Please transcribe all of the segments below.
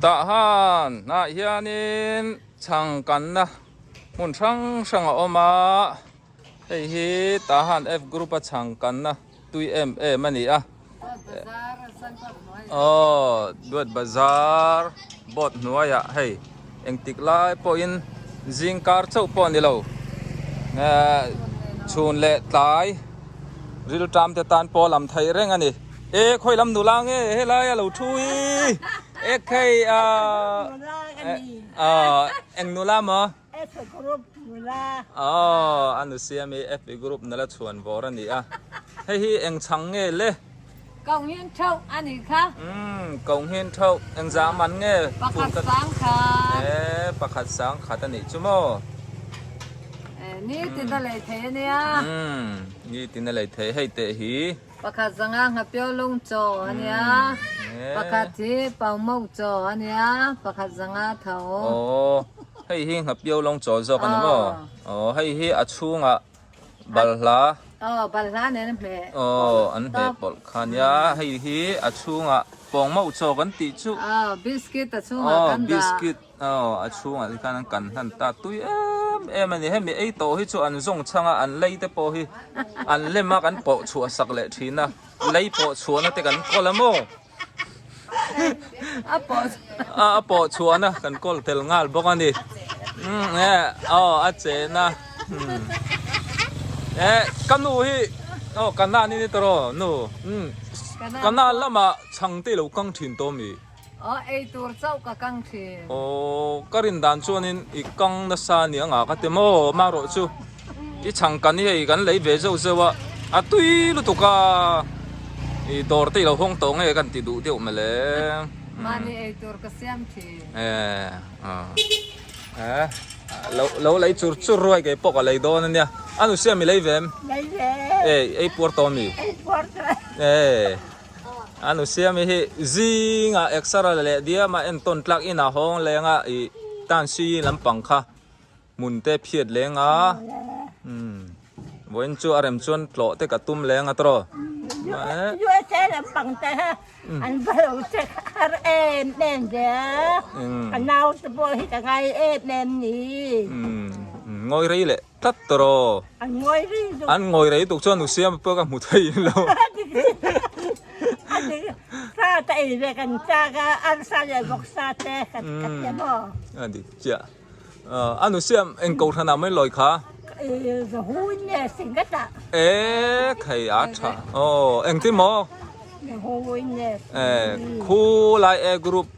Tah han ah hianin chhangkanna hmun hrang hrang a awm a, hei hi Tahan F group a chhangkanna tui em em a ni a. Aw Duat Bazar board hnuaiah hei engtik lai pawhin zing kar chauh pawh a ni lo ehh chhun leh tlai rilṭam te tan pawh a lam theih reng a ni. E khawi lam nula nge helai a lo thu hi e khei a eng nula maw F group nula aw a nu siam hi F group nula chhuan vawr a ni a hei hi eng chhang nge le Konghin theuh a nih kha umm konghin theuh eng zah man nge pakhat sang khat e pakhat sang khat a nih chu maw ni tin a lei thei a nia umm ni tin a lei thei hei teh hi Pakhat zanga nghapio lung chaw a nia, pakhat hi paumawk chaw a nia, pakhat zanga tho. Aw, hei hi nghapio lung chaw zawk a ni maw? Aw, hei hi a chhungah balhla. Aw, balhla nen a hmeh. Aw, an hmeh pawlh kha a nia, hei hi a chhungah pawngmawk chaw kan tih chu. Aw, biscuit a chhungah kan dah. Aw, biscuit. Aw, a chhungah te khan an kan hlan ta tui em em a ni. Hemi ei tawh hi chu an zawng chhang a, an lei te pawh hi an lem a kan pawh chhuah sak leh thin a, lei pawh chhuahna te kan kawl a maw? A pawh A a pawh chhuahna kan kawl tel nghal bawk a ni. Umm e aw a chehna umm e ka nu hi aw ka nan i ni tawh nu umm ka nan lamah chhang te i lo kang thin tawh mi? Aw ei tur chauh ka kang thin. Aw ka rin dan chuanin i kang nasa ni anga ka ti maw marawh chu i chhang kan hi hei kan lei ve zeuh zeuh a a tui lutuk a i dawr te i lo hawng tawh nge kan ti duh deuh mawle. Mahni ei tur ka siam thin. E a lo lo lei chur chur ruai kei pawh ka lei dawn ania a nu siam i lei ve em? Lei ve. E ei puar tawh ami? Ei puar tawh. E. A nu siami hi zingah exer leh diama entawn tlak inah hawng lenga ih tan si lampang kha hmun te phiat leng a umm vawiin chu a rem chuan tlawh te ka tum leng a tawh USA lampang te kha an va lo che har em em ve a ka nau te pawh hi ka ngai em em ni umm ngawi rei leh Tlat tawh rawh. An ngawi rei tuk. An ngawi rei tuk chuan Nusiam pawh ka hmu thei lo. A dik. Sa ta ei ve kan chak a, arsa leh vawksa te ka ti maw? A dik chiah. A Nusiam eng kohhran ah mai lawi kha? Zahu in nge Singhat ah. E khai a tha. Aw engtin maw? Zahu in nge. E khu lai e group.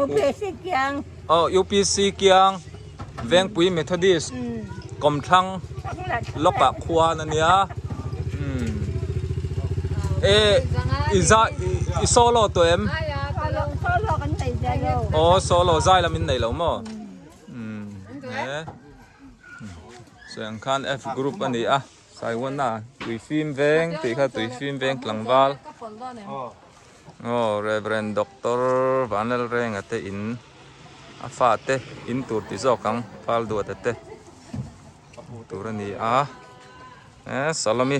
UPC kiang. Aw UPC kiang Vengpui Methodist kawmthlang lawkah khuan a nia. E i za i solo tawh em? Solo kan nei ve lo. Aw solo zai lam in nei lo maw? E sawi ang khan F group a ni a. Saiwana Tuifim veng tih kha Tuifim veng tlangval. Aw Rev. Doctor Vanlalrenga te in a fa te in tur ti zawk ang fal duata te tur a ni a eh Salome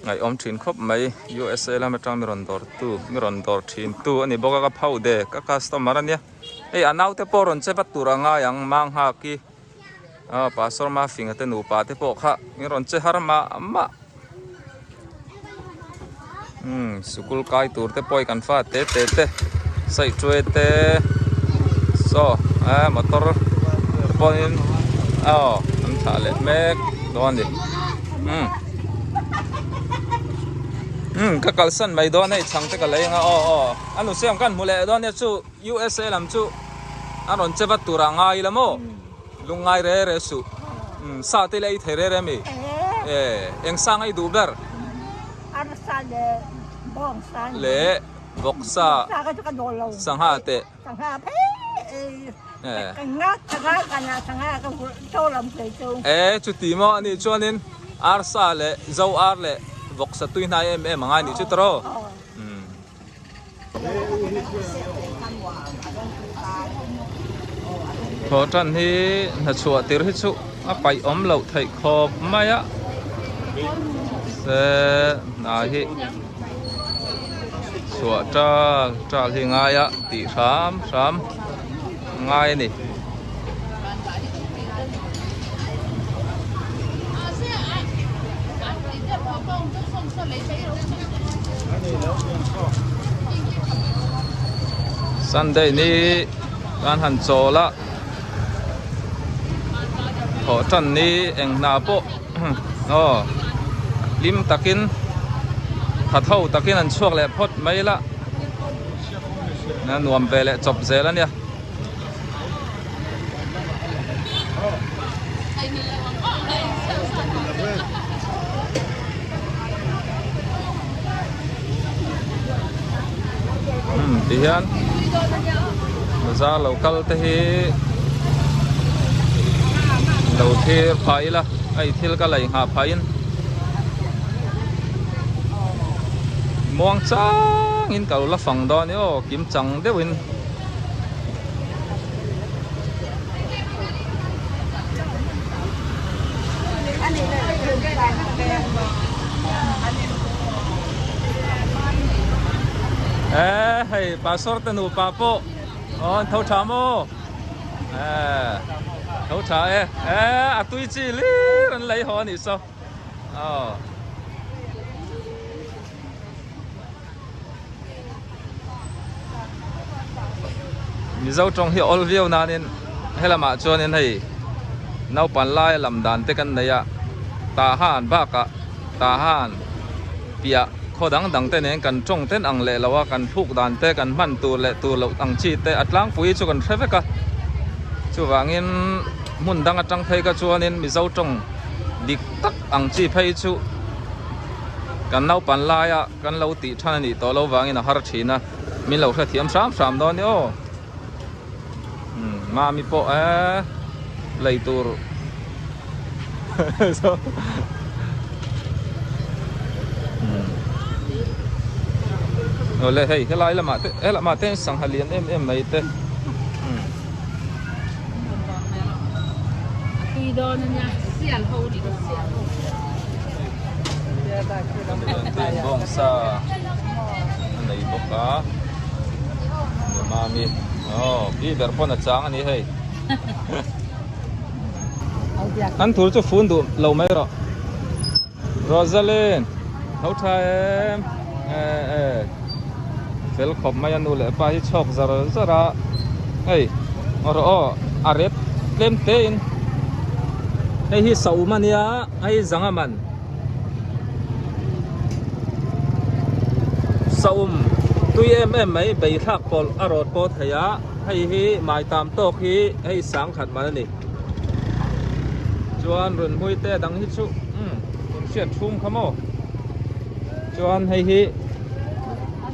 ngaihawm thin khawp mai USA lam atang mi rawn dawr tu mi rawn dawr thin tu a ni bawk a ka phauh de ka customer a nia hei a naute pawh rawn che vat tur a ngai ang mang nghak hi aw Pastor Mafinga te nupa te pawh kha min rawn che har mah mah. Umm sikul kai tur te pawh hi kan fa te te te saihtuai te saw eh motor te pawhin aw an thlah leh mek dawn a ni umm umm ka kalsan mai dawn hei chhang te ka lei anga aw aw a nu siam khan hmu leh dawn nia chu USA lam chu a rawn che vat tur ah ngai ila maw. Lungngai re re suh. Umm sa te leh ei thei re re mi? E eng sa ngai duh ber? Arsa leh bawngsa ni. Leh vawksa. Vawksa ka chu ka dawl lo. Sangha te. Sangha phei ei. Ka ngak sangha ka na sangha ka hur to lam phei chu. E chuti maw anih chuanin arsa leh zo ar leh vawksa tui hnai em em angai nih chu tawh. Umm. Thaw tan hi hna chhuah tir hi chu a paih awm loh theih khawp mai a se hna hi Chhuah tal tal hi ngai a tih hram hram ngai a ni. Sunday ni kan han chawl a thawh tan ni eng hna pawh aw hlim takin tha tho takin an chhuak leh phawt mai la nuam ve leh chawp zel a nia. Umm ti hian bazar lo kal te hi lo thlir phah ila hei thil ka lei nghah phah in muang chang in ka lo la fang dawn a ni aw kim chang deuh in. Eee hei pastor te nupa pawh aw an tho tha maw eee tho tha e eee a tui chi hlir an lei haw a nih saw aw. Mizo tawng hi awl viau nanin helamah chuanin hei naupang lai lam dan te kan nei a Tahan bakah Tahan piah khaw dang dang te nen kan tawng ten ang leh lo a kan thluk dan te kan hman tur leh tur loh ang chi te a tlangpui chu kan hre vek a chuvangin hmun dang atang phei kha chuanin Mizo tawng dik tak ang chi phei chu. Kan naupan laia kan lo tih than a nih tawh lo vangin a har thin a, min lo hrethiam hram hram dawn ni aw. Umm mami pawh eee lei tur umm awle hei helai lamah te helamah te sangha lian em em mai te umm. Bawngsa a nei bawk a mami aw pi ber pawn a chang a ni hei an thur chu fun duh lo mai rawh Rosaline tho tha em e e fel khawp mai a nu leh pa hi chhawk zar zar a hei aw rawh aw a rep tlem te in hei hi saum a nia hei zanga man saum tui em em mai bei thlak pawlh a rawt pawh thei a hei hi mai tam tawk hi hei sangkhat man a ni. Chuan run hmui te dang hi chu umm in hriat thum kha maw chuan hei hi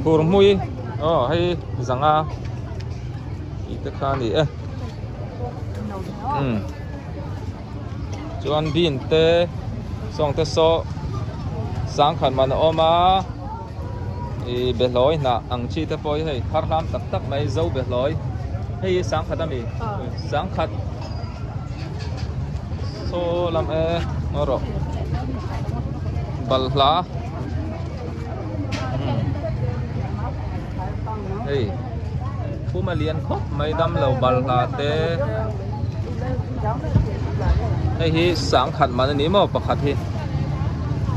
phur hmui aw hei zanga tih te kha a ni e umm chuan bean te sawng te saw sangkhat man a awm a ih behlawi hnah ang chi te pawh hi hei thar hlam tak tak mai zo behlawi hei hi sangkhat a mi sangkhat saw lam e ngaw rawh balhla hei phum a lian khawp mai damlo balhla te hei hi sangkhat man a ni maw pakhat hi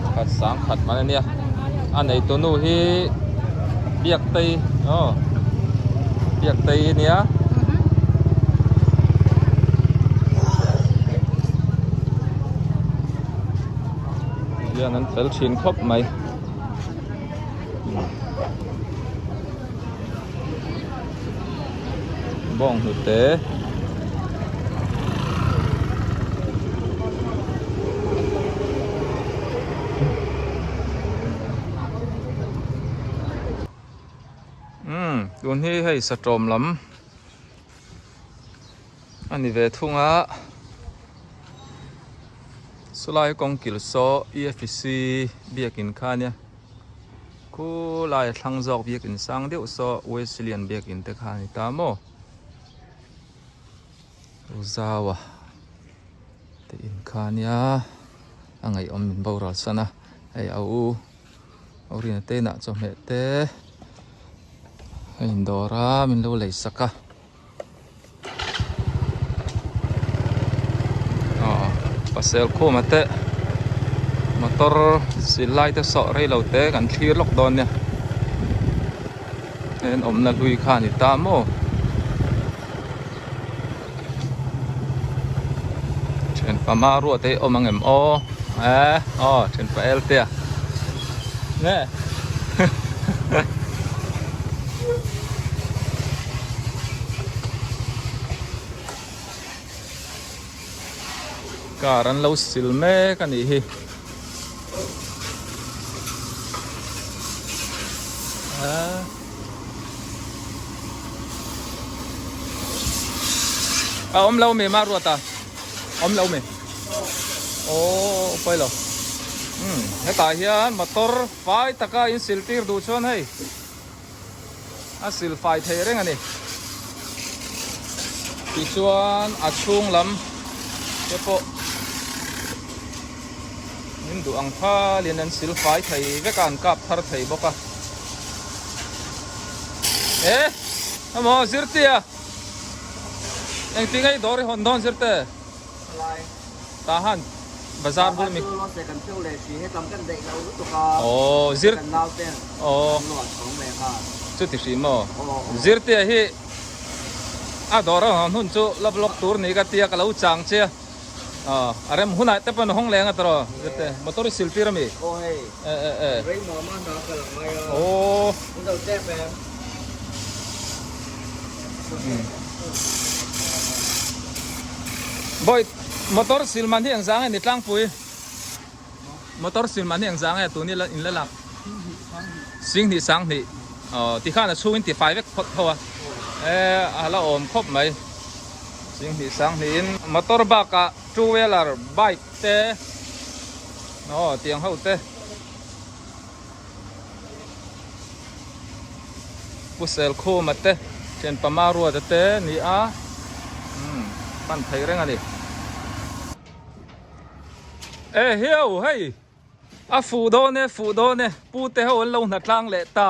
pakhat sangkhat man a nia a neitu nu hi Biaktei aw Biaktei a nia hian an fel thin khawp mai. Bawng hnute Umm tun hi hei satawm lam a ni ve thung a sawlai kawngkil saw E_F_C biakin kha a nia. Khulai a thlang zawk biakin sang deuh saw Wesleyan biakin te kha a ni ta maw Uzawa te in kha ania a ngaihawm min boral san a hei a u Orina te inah chawhmeh te. Ka indawr a min lo lei sak a aw pasel khuma te motor sil lai te sawh rei lo te kan thlir lawk dawn nia hei an awmna hlui kha a ni ta maw. Thianpa Marua te hi awm ang em aw eh aw thianpa Eltea nge car an lo sil mek a nih hi eh. A awm lo mi ma ruat a awm lo mi aw pawi lo umm hetah hian motor fai taka in sil tir duh chuan hei a sil fai thei reng a ni tichuan a chhung lam te pawh min duh ang thalin an sil fai thei vek a an kap thar thei bawk a. E emaw zirtia engtin nge i dawr i hawn dawn zirte tah han bazar bul mi aw zir aw chuti hri maw zirtia hi a dawr a hawn hun chu la vlog tur ni ka tia ka lo chang che a aw a rem hunah te pawh an hawng leng a tawh zirte motor i sil tir ami. E e e. Aw. Boy motor sil man hi engzang nge ni tlangpui? Motor sil man hi engzang nge tun ila in la lak? Singhnih sanghnih. Aw tikhan a chhungin ti fai vek phawt tho a. E a la awm khawp mai. Singhnih sanghnih in motor bakah two wheeler bike te aw tiang ho te Pu Selkhuma te thianpa Maruata te ni a umm hman thei reng a ni. E hiau hei a fuh dawn e fuh dawn e pu te ho an lo hna tlang leh ta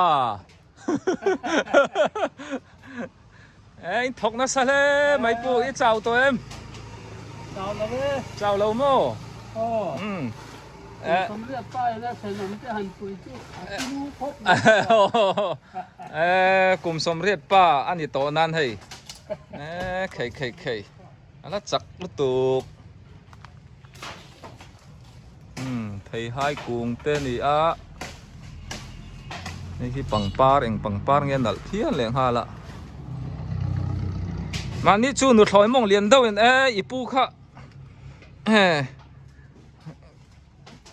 E in thawk nasa hle mai pu i chau tawh em? Chau lo e. Chau lo maw? Aw. Umm. Kum sawmriat pa ila thenawm te han pui chu a chu khawp mai. E kum sawmriat pa a ni tawh nan hei. E khei khei khei. A la chak lutuk. Umm theihai kung te a ni a hei hi pangpar eng pangpar nge nalh phian leh nghal a mahni chu nuthlawi mawng lian deuh in e i pu kha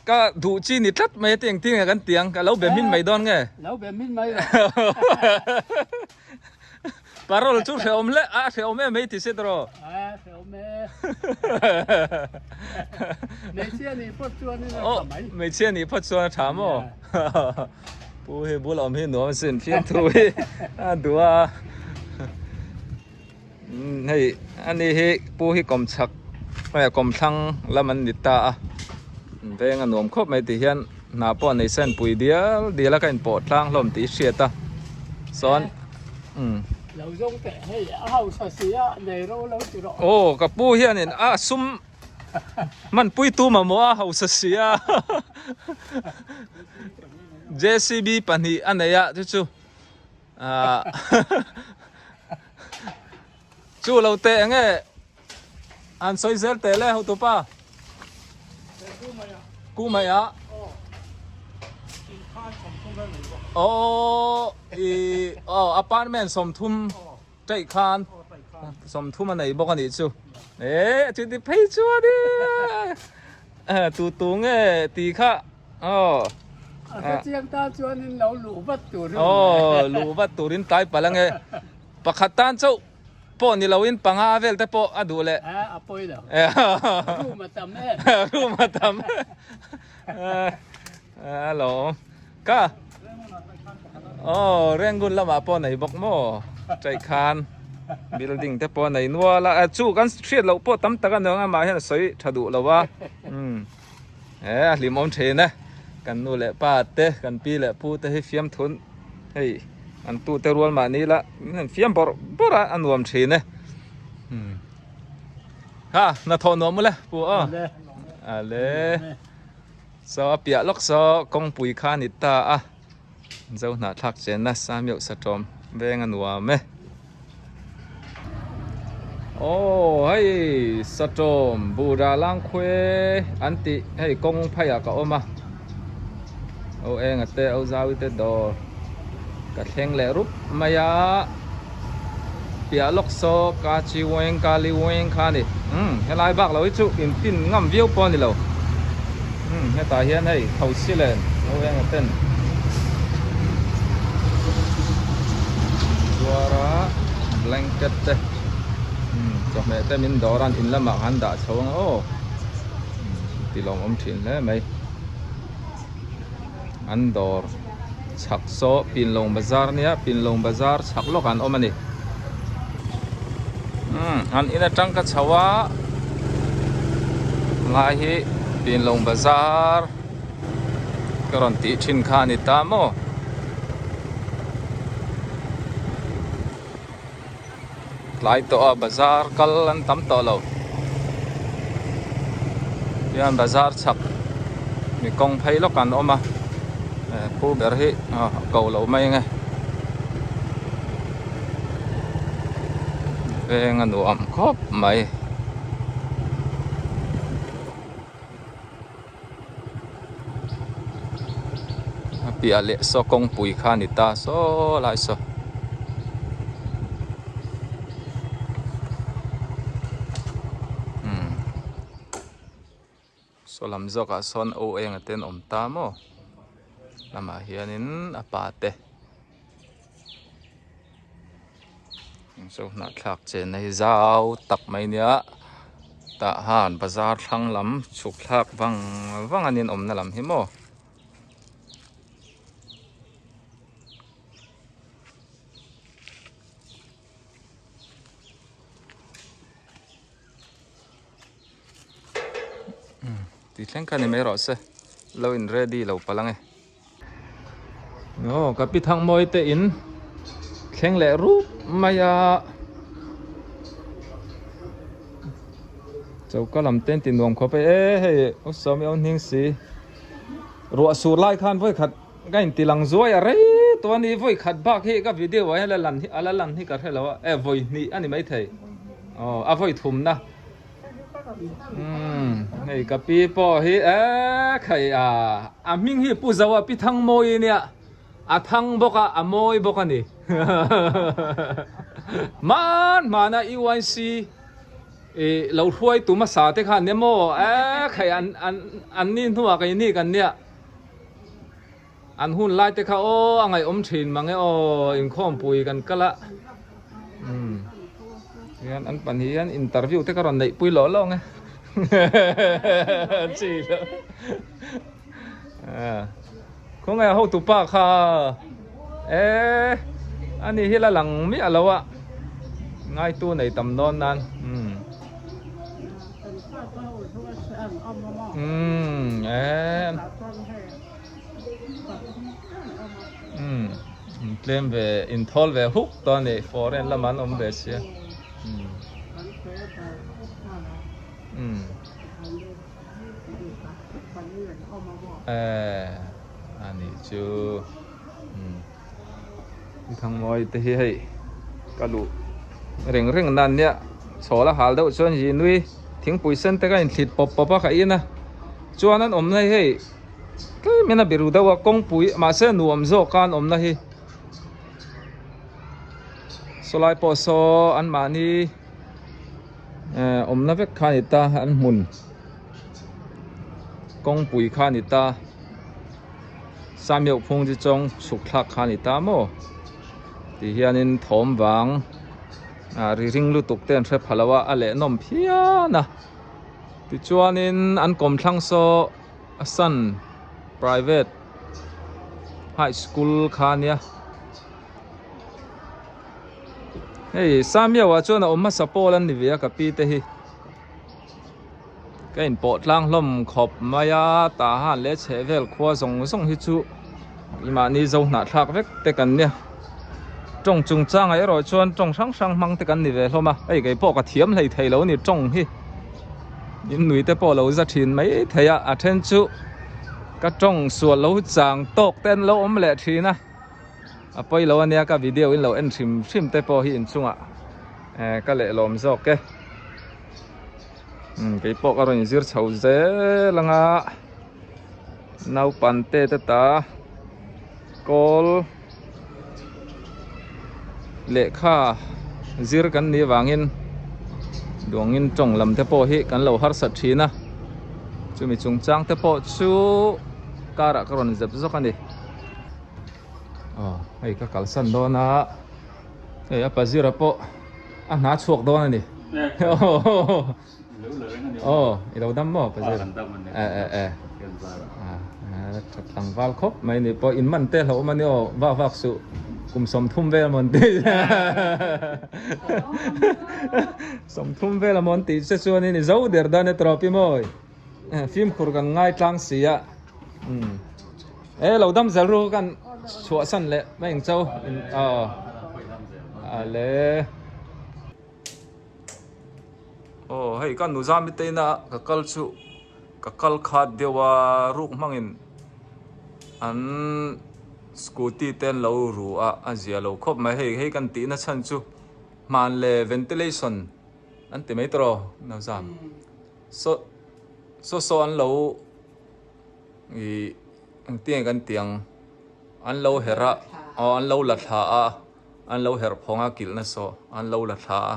ka duh chi ni tlat mai a ti engtin nge kan ti ang ka lo be hmin mai dawn nge lo be hmin mai lo Parol chu hrehawm hle a hrehawm em hei ti se tawh. A hrehawm e. Hmeichhia nih phawt chuan in a tha mai. Hmeichhia nih phawt chuan a tha maw? Pu hei bul awm hi nuam sin fiamthu hi a duh a. Hei ani hi pu hi kawmchhak kawmthlang lam an ni ta a. Veng a nuam khawp mai tih hian hna pawh nei sen pui dial dial a ka inpawh tlang hlawm tih i hriat a sawn umm Lo zawng teh hei a hausa si a nei ro lo ti rawh. Aw ka pu hianin a sum hmanpui tu mamawh a hausa si a JCB pahnih a nei a chu chu ah chu lo teh enge An sawi zel teh le hotupa. Ku mai a. Aw i aw apartment 30 taih khan 30 a nei bawk a nih chu. E chuti phei chuan i tu tu nge ti kha aw. A hrechiang tan chuanin lo luh vat turin. Aw luh vat turin tlai palh ange. Pakhat tan chauh. Pawh ni loin panga vel te pawh a duh leh. A a pawi lo. Room a tam e. Room a tam. Hello. Ka. Oh, Rangoon lamah pawh nei bawk maw? Chaih khan building te pawh nei nual a. Chu kan hriat loh pawh tam tak a ni ang a, mah hian a sawi tha duh lo a. Umm. E a hlimawm thin e. Kan nu leh pa te, kan pi leh pu te hi fiamthun hei. An tute rual mahni la min han fiam bawrh bawrh a a nuam thin e. Ha hnathawh nuam ule pu aw. Ale. Saw a piah lawk saw kawngpui kha a ni ta a. Zo hnahthlak chenna Samiauh Satawm veng a nuam e. Aw hei Satawm Buhra Langkhuai an tih hei kawng phaiah ka awm a. Aw enga te aw zaui te dawr ka thleng leh rup mai a. Piah lawk saw Kachi Weng Kali Weng kha a ni. Umm helai bak lo hi chu intin ngam viau pawh a ni lo. Umm hetah hian hei thosi len lo eng a ten zuara blanket te umm chawhmeh te min dawr a an in lamah khan dah chho ang aw umm ti lawmawm thin hle mai an dawr chhak saw Pinlawng bazar nia Pinlawng bazar chhak lawk ah an awm a ni umm an in atang ka chho a lai hi Pinlawng bazar ka rawn tih thin kha a ni ta maw tlai tawh a bazar kal an tam tawh lo hian bazar chhak mi kawng phei lawk an awm a eh pu ber hi a ko lo mai ang e veng a nuam khawp mai. A piah leh saw kawngpui kha a ni ta saw lai saw. Umm saw lam zawkah sawn o eng te an awm ta maw lamah hianin a pa te Zohnahthlak chenna hi zau tak mai nia tah han bazar thlang lam chhuk thlak vang vang a nin awmna lam hi maw. Ti thleng kha ni mai rawh se lo in ready lo palh ang e. Aw ka pi Thangmawi te in thleng leh rup mai a choka lam te an ti nuam khawp e e hei u sawmi a hning si ruah sur lai khan vawi khat ka inti lang zuai a rei tawh a ni vawi khat bak hi ka video ah hian a la lan hi ka hre lo a e vawi hnih a ni maithei aw a vawi thumna. Umm hei ka pi pawh hi eee khai a a hming hi pu zo a pi thang mawi nia a thang bawk a a mawi bawk a ni hman hman a UIC ih lo hruai tu hmasa te khan nia maw eee khai an an an ni hnuah keini kan nia an hun lai te kha aw a ngaihawm thin mang e aw inkhawmpui kan kal a umm hian an pahnih hian interview te ka rawn neih pui lawh lawh ang e chi loh khawnge hotu pa kha e ani hi la lang miah lo a ngaitu nei tam dawn nan umm umm e. Umm tlem ve inthawl ve huk tawh a ni foreign lamah an awm ve sia umm umm eh a nih chu umm Thangmawi te hi hei ka luh reng reng nan nia chhawl a hal deuh chuan ih nui thingpui sen te ka inthlit pawp pawp a ka in a chuan an awmna hi hei tlem in a biru deuh a kawngpui mahse nuam zawk a an awmna hi sawlai pawh saw an mahni eh awmna vek kha a ni ta an hmun kawngpui kha a ni ta. Samiauh phung chi chawng chhuk thlak kha a ni ta maw ti hianin thawm vang ah ri ring lutuk te an hre pha lo a a leh nawm phian a tichuanin an kawmthlang saw a san private high school kha a nia hei Samiauh ah chuan a awm hmasa pawl an ni ve a ka pi te hi. Ka inpawh tlang hlawm khawp mai a tah han leh chheh vel khua zawng zawng hi chu mahni zo hnahthlak vek te kan nia. Tawng chungchangah erawh chuan tawng hrang hrang hmang te kan ni ve hlawm a, hei kei pawh ka thiam hlei thei lo a ni tawng hi in nui te pawh lo za thin mai thei a, a then chu ka tawng sual lo chang tawk te an lo awm leh thin a, a pawi lo ania ka video in lo en hrim hrim te pawh hi inchungah eh ka lehlawm zawk e. Umm kei pawh ka rawn inzir chho zel anga naupang te te ta kawl lehkha zir kan nih avangin duangin tawng lam te pawh hi kan lo harsat thin a chumi chungchang te pawh chu karah ka rawn zep zawk a ni aw hei ka kalsan dawn a. Hei a pazira pawh a hna chhuak dawn a ni. Aw i lo dam maw pazir? E e e. Tha tlangval khawp mai ni pawh in man te hlauh awm a ni aw vak vak suh kum 30 vel amaw an ti. 30 vel amaw an tih che chuan in i zo der dan e tawp i mawi. Fimkhur kan ngai tlang si a. E lo dam zel ru kan chhuahsan leh mai ang chau aw ale aw hei ka nu zami te ina ka kal chu ka kal khat deuh a ruk hmangin an scooty te an lo ru a a zia lo khawp mai hei hei kan tihna chhan chu hman leh ventilation an ti mai tawh nu zam saw saw saw an lo. Ih engtinge kan tih ang an lo herh a aw an lo la thla a an lo herh phawng a kilhna saw an lo la thla a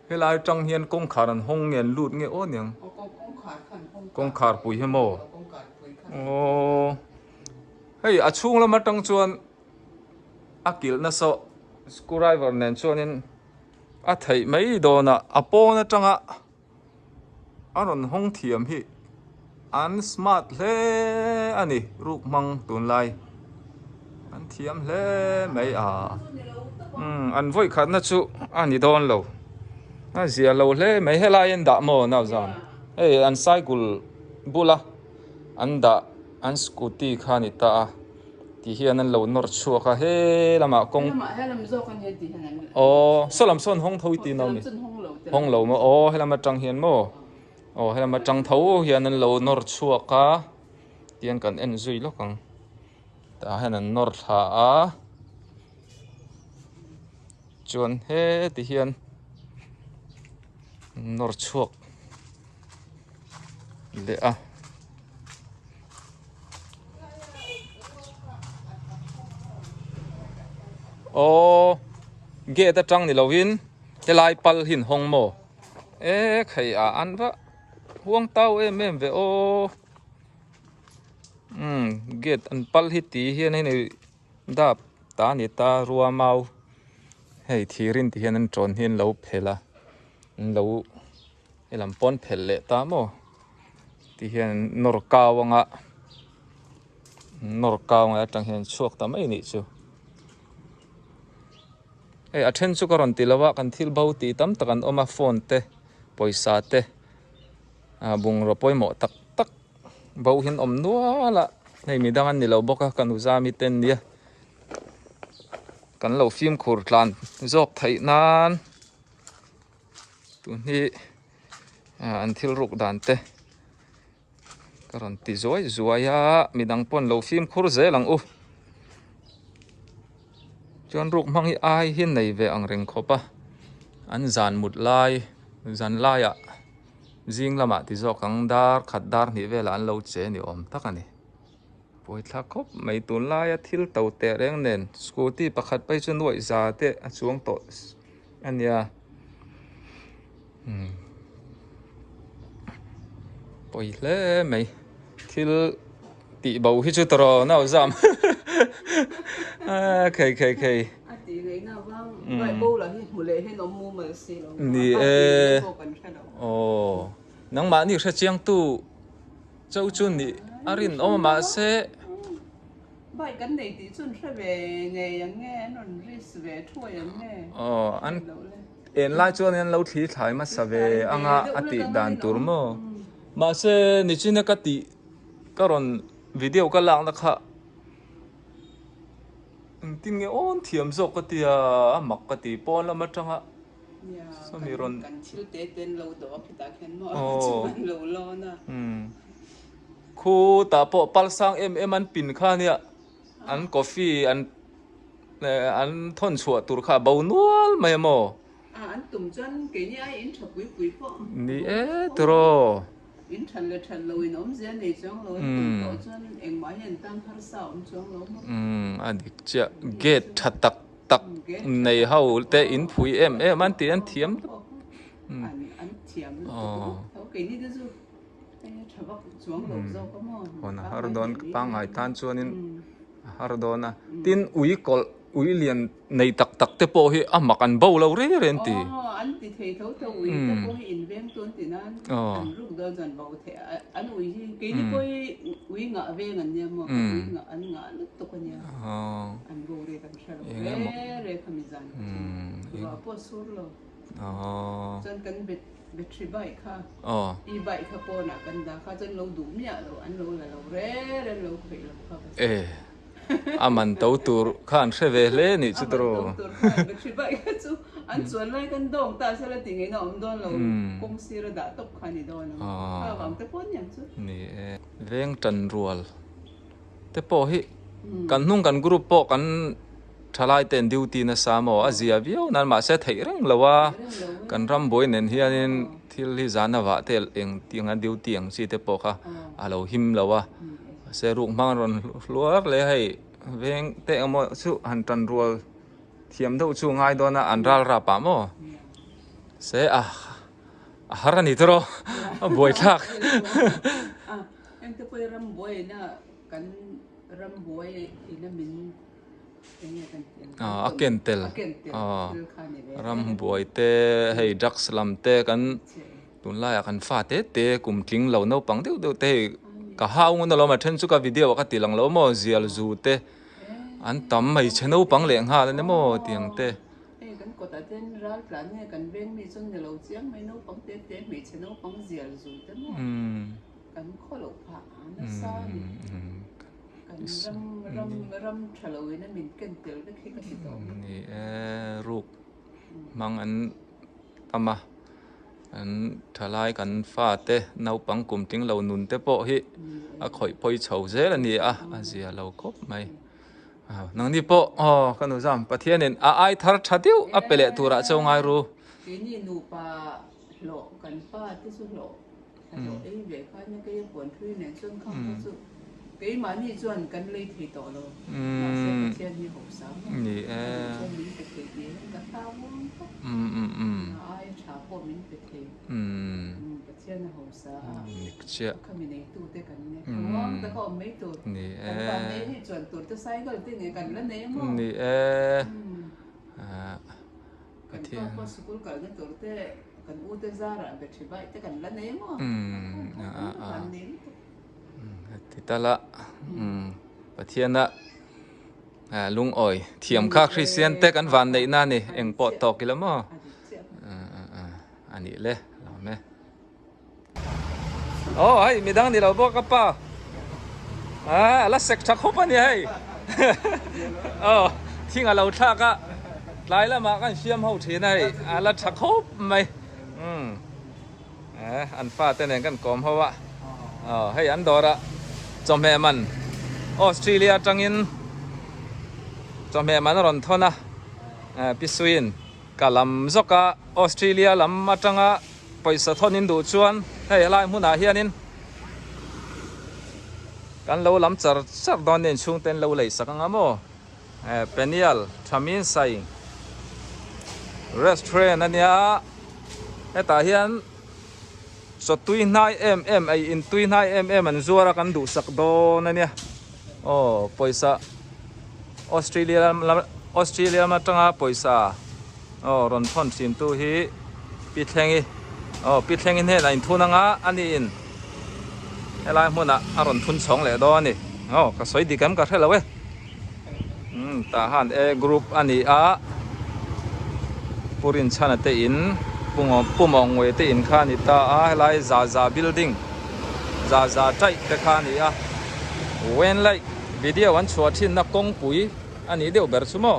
helai atang hian kawngkhar an hawng nge an lut nge aw niang kawngkhar pui hi maw aw hei a chhung lam atang chuan a kilhna saw screw driver nen chuanin a theih mai dawn a a pawn atanga. A rawn hawng thiam hi an smart hle a ni ruk hmang tunlai an thiam hle mai a umm an vawi khatna chu a ni dawn lo a zia lo hle mai helai an dah maw nau zan hei an cycle bula an dah an scooty kha a ni ta a. Ti hian an lo nawr chhuak a he lamah kawng aw saw lam sawn hawng tho i tih no ni hawng lo maw aw he lam atang hian maw aw he lam atang tho hian an lo nawr chhuak a tihian kan en zui lawk ang tah hian an nawr thla a chuan heti hian nawr chhuak leh a. Aww gate atang ni lovin helai pal hi an hawng maw e khai ah an va huang tau em em ve aw umm gate an pal hi ti hian hei dap ta a ni ta rua mau hei thir in ti hian an tawn hi an lo phelh a an lo. Helam pawn phelh leh ta maw ti hian nawr kau anga nawr kau anga atang hian chhuak ta mai nih chu hei a then chu ka rawn ti lo a kan thil bo tih tam tak an awm a phone te pawisa te ah bungraw pawimawh tak tak bo hian awm nual a hei midang an ni lo bawk a kan uzami te an nia kan lo fimkhur tlan zawk theih nan. Tun hi an thil ruk dan te ka rawn ti zuai zuai a midang pawn lo fimkhur zel ang u chuan ruk hmang hi ai hi nei ve ang reng khawp a an zan mut lai zan laiah zing lamah ti zawk ang dar khat dar hnih velah an lo che ni awm tak a ni. Buaithlak khawp mai tunlaia thil to teh reng nen scooty pakhat phei chu nuaih za te a chuang tawh a nia umm pawi hle mai thil tih bo hi chu tawrh nau zam a khei khei khei ni e aw nangmahni hrechiang tu. Cho chu nih a rinawm a mahse. Bike an nei tih chu an hre ve ngei ang nge an rawn risk ve thuai ang nge. Aw an en lai chuan an lo thli thlai hmasa ve anga a tih dan tur maw. Mahse nichina ka tih ka rawn video ka lakna kha. Engtin nge awn thiam zawk ka tia a mak ka ti pawn lam atanga sawmi rawn Kan thil te te an lo dawh a khitah khian maw chu an lo lawn a. Khutah pawh pal sang em em an pin kha nia an coffee an an thawn chhuah tur kha a bo nual mai a maw. A an tum chuan keini ai in tha pui pui pawh. Ni e tiraw. In than leh than lo in awmzia nei chuang lo an tum tawh chuan engmah hi an tan harsa a awm chuang lo maw? Umm a dik chiah. Gate tha tak tak nei ho te in phui em em an tih an thiam lutuk. An thiam lutuk tho keini te chu tha vak chuang lo zawk a maw? Hawn a har dawn pangngai tan chuanin a har dawn a. Tin ui kawlh Ui lian nei tak tak te pawh hi a mak an bo lo reng reng ti. Aw, an ti thei tho tho ui te pawh hi in veng tu an ti nan an ruk dawn chuan bo theih a, an ui hi keini pawh hi ui ngah veng an nia maw, ui ngah an ngah lutuk a nia, an bo rek an hre lo reng reng kha mi zan kha chu ruah pawh a sur lo, chuan kan battery bike kha e bike kha pawnah kan dah kha chuan lo duh miah lo an lo la lo reng reng lo khawih lo kha. A man to tur kha an hre ve hle nih chu tawrh. A man to tur kha an hre baih kha chu an chuan lai kan dawng ta sela tih ngaihna awm dawn lo kawng sira dah tawp kha a ni dawn ang. Kha vang te pawh aniang chu. Ni e. Veng tan rual te pawh hi kan hnung kan group pawh kan thalai ten duty nasa maw a zia viau nan mahse theih reng lo a kan ram buai nen hianin thil hi zan a vah tel eng tiang a duty ang chi te pawh kha a lo him lo a. Mahse ruk hmang an rawn hluar leh a hei veng te emaw chu han tan rual thiam deuh chu ngai dawn a an ral rap ah maw se a a har a ni tawrh aw a buai thlak. A engte pawh hi ram buai ina kan ram buai ina min enge kan tih ang a ken tel ram buai te hei drugs lam te kan. Tunlaiah kan fa te te kum tling lo naupang deuh deuh te hei ka hau ngun alawm a then chu ka video ah ka ti lang lo maw zial zu te an tam hmeichhe naupang leh nghal ania maw tiang te. Hei kan kawtah te hian ral tlan nge kan veng mi chuan ni lo chiang mai naupang te te hmeichhe naupang zial zu te maw kan khaw loh phah a nasa a ni kan ram ram ram tha lo in a min ken tel vek hi ka ti tawh mai. Ni e ruk hmang an tam a. An thalai kan fate naupang kum tling lo nun te pawh hi a khawih phawi chho zel a ni a, a zia lo khawp mai. Nangni pawh aw ka nu zam Pathianin a ai thar tha deuh a pe leh turah cho ngai ru. Keini nupa hlawh kan pa te chu hlawh hlawh ei ve kha nia kei a puan thui nen chuan khang kha chu keimahni chuan kan lei thei tawh lo. Mahse Pathian hi hausa maw? Ni e. A duh chuan min pe thei tih hian ka hlau vang khawp. A aia tha pawh min pe thei. Pathian a hausa a. Nik chiah. Kha mi neitute kan nia. Thlamuang taka awm mai tur. Ni e. Kan van nei hi chuan tur te cycle te nge kan la nei a maw? Ni e. Kan pa pawh sikul kalna tur te kan u te zarah battery bike te kan la nei a maw? Kan nei lutuk. Ti tal a Pathiana lungawi thiam kha Kristian te kan van neih na ni eng pawh tawk ila maw a nih le lawm e. Aw hei midang ni lo bawk ka pa a la sek tha khawp a ni hei aw thing a lo thlak a tlai lamah kan siam ho thin a hei a la tha khawp mai umm. Eh an fate nen kan kawm ho a aw hei an dawr a chawhmeh man Australia atangin chawhmeh man a rawn thawn a eh pi suiin ka lam zawk a Australia lam atanga pawisa thawn in duh chuan hei helai hmunah hianin kan lo lam char char dawn nen chhungte an lo lei sak anga maw eh Peniel Thamin Sai restaurant ania. Hetah hian chaw tui hnai em em ei in tui hnai em em an zuar a kan duhsak dawn a nia aw pawisa Australia lam Australia lam atanga pawisa aw rawn thawn thin tu hi Pi Thlengi aw Pi Thlengi hnenah in thun anga a niin helai hmunah a rawn thun chhawng leh dawn a ni aw ka sawi dik em ka hre lo e. Umm tah han e group a ni a Pu Rinchhana te in Pu Pu Mawngwe te in kha a ni ta a helai Zaza building Zaza taih te kha a ni a Wen light video an chhuah thinna kawngpui. a nih deuh ber chu maw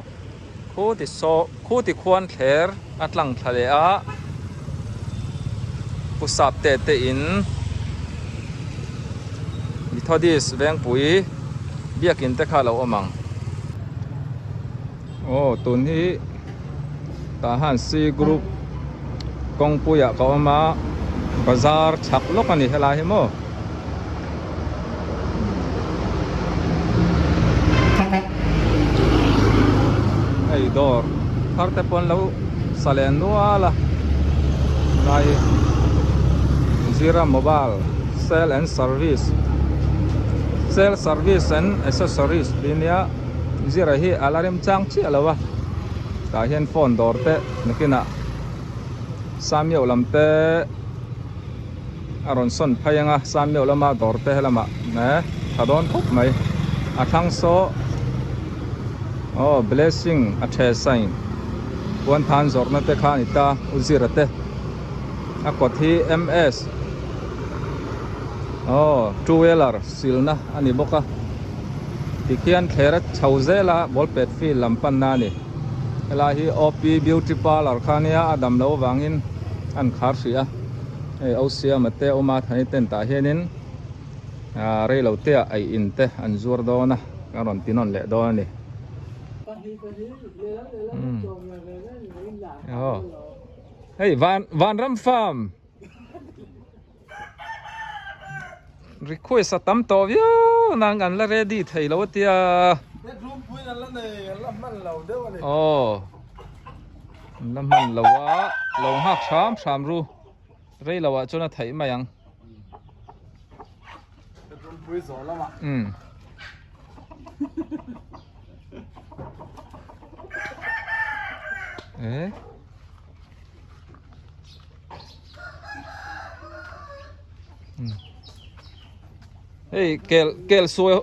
khu ti saw khu ti khuan thler a tlang thla leh a pu sap te te in Methodist vengpui biakin te kha a lo awm ang aw tun hi tah hian C group kawngpuiah ka awm a bazar chhak lawk a ni helai hi maw. Hei dawr thar te pawh an lo sa leh nual a helai hi Zira mobile sale and service sale service and accessories tih ania Zira hi a la remchang chiah lo a tah hian phone dawr te nakinah Samioh lam te. A rawn sawn phei ang a sam meuh lama dawr te helamah eh tha dawn khawp mai a thlang saw aw blessing a the sign puan than zawrhna te kha a ni ta u zira te a kawt hi ms aw two wheeler silna a ni bawk a tikhian thler a chho zel a ball pet field lam panna a ni helai hi op beauty parlour kha ania a dam loh avangin an khar hrih a. Hei O Siama te awm a thani tent ah hianin ah reilo te ah ei in te an zuar dawn a kan rawn ti nawn leh dawn a ni. Aw hei van vanram farm request a tam tawh viau nang an la ready thei lo a tia. Aw. An la hman lo a, lo nghak hram hram ru, rei lo ah chuan a theih mai ang. Umm. Eh. Hei kel kel sual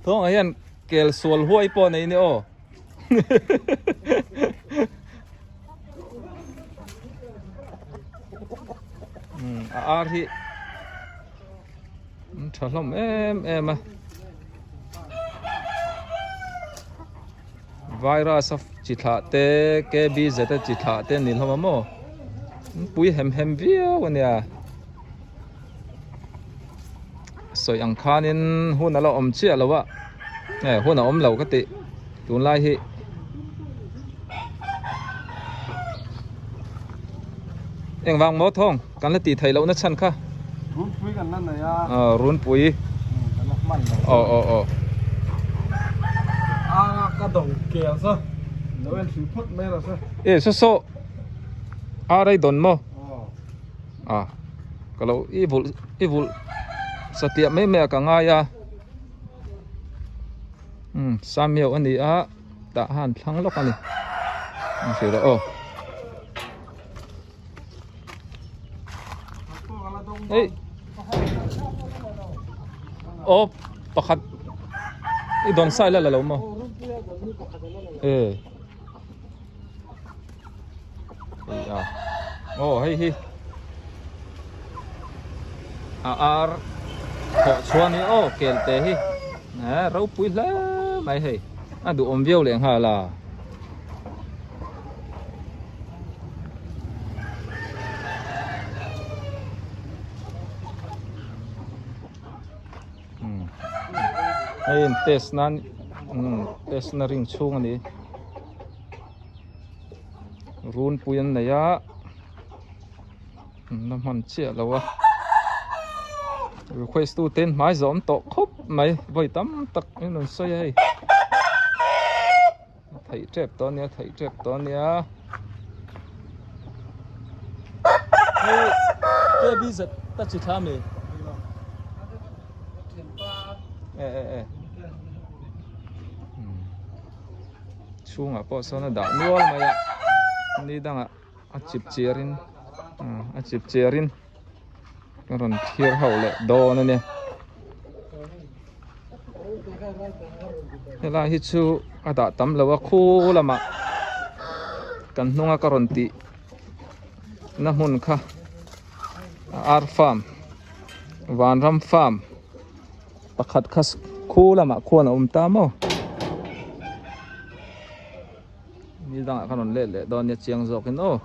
thawngah hian kel sual huai pawh nei ni aw. A ar hi an tha hlawm em em a virus a chi thlah te kbz a chi thlah te an ni hlawm a maw an pui hem hem viau a nia sawi ang khanin hun a la awm chiah lo a eh hun a awm lo ka tih tunlai hi engvang maw thawng kan la tih theih loh na chhan kha runpui kan la nei a aw runpui kan la hman lo aw aw aw a ka dawng kel sa lo en hrih phawt mai rawh se e saw saw a rei dawn maw a ka lo i vulh i vulh satliah mai mai ah ka ngai a umm samiau a ni a tah han thlang lawk a ni an hrilh rawh aw hei aw pakhat i dawn sai la la lo maw e. Hei a aw hei hi a ar thawh chhuan hi aw kel te hi eh ropui hle mai hei a duhawm viau leh nghal a. Hei in test nan test na ring chhung a ni. Runpui an nei a an la hman chiah lo a request tu te hmai zawm tawh khawp mai vawi tam tak in rawn sawi a hei a theih tep tawh a nia a theih tep tawh a nia hei kb zet ta chi thla ami e e e. Chhungah pawh sawn a dah nual mai a ni dangah a chip chiarin a chip chiarin a rawn thlir ho leh dawn a nia helai hi chu a dah tam lo a khu lamah kan hnunga ka rawn tih na hmun kha ar farm vanram farm. Pakhat kha khu lamah khuan a awm ta maw? Ni dangah ka rawn let leh dawn nia chiang zawkin aw.